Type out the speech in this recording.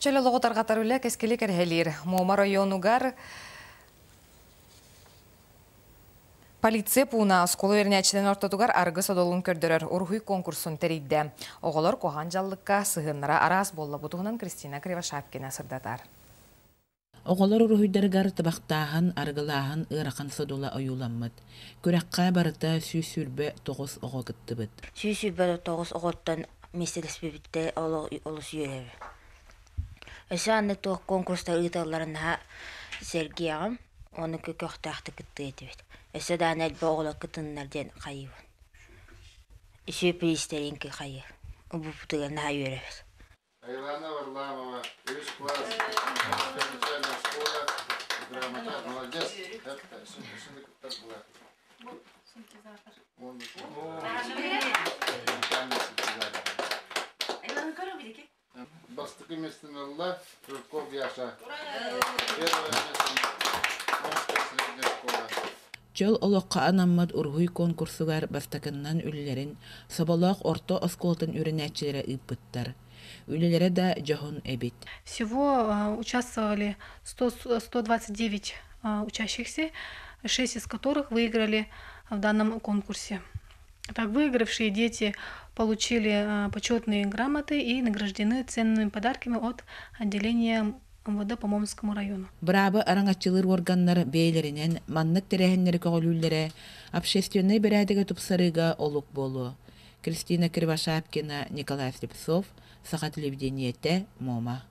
Чөл олоҕу тарҕатар үлэ кэскили кэрэһэлиир. Муома районугар полиция пууна оскуола үөрэнээччилэрин ортотугар арыгы содулун көрдөрөр уруһуй конкурсун тэрийдэ. Оҕолор куһаҕан дьаллыкка сыһыаннара араас буолла. Бу туһунан Кристина Кривошапкина сырдатар. Оҕолор уруһуйдарыгар табахтааһын, арыгылааһын ыарахан содула ойууламмыт. Күрэххэ барыта 129 оҕо кыттыбыт. 129 оҕоттон миэстэлэспиппиттэн олус үөрэбин. Өссө аны туох конкурстар ыыталларын наһаа сэргиэҕим, ону көхтөөхтүк кыттыа этибит. Өссө даҕаны элбэх оҕолор кытыннар диэн хайыыбын. Үчүгэй приистэринки хайыы. Убуппутугар наһаа үөрэбит. Айлана Варламова, үһүс класс, начальная школа, грамота, молодец, это кыттар была. Бастакы местен ылла Жирков Яша. Первое место Омская средняя школа. Чөл олоххо анаммыт уруһуй конкурсугар бастакыннан үлэлэрин Соболоох орто оскуолатын үөрэнээччилэрэ ыыппыттар. Үлэлэрэ да дьоһун эбит. Всего участвовали 100, 129 учащихся, 6 из которых выиграли в данном конкурсе. Так, выигравшие дети получили почетные грамоты и награждены ценными подарками от отделения МВД по Момскому району. Быраабы араҥаччылыыр уорганнар бэйэлэринэн маннык тэрээһиннэри көҕүлүүллэрэ общественнай бэрээдэги тупсарыыга олук буолуо. Кристина Кривошапкина, Николай Слепцов, Саха телевидениетэ, Муома.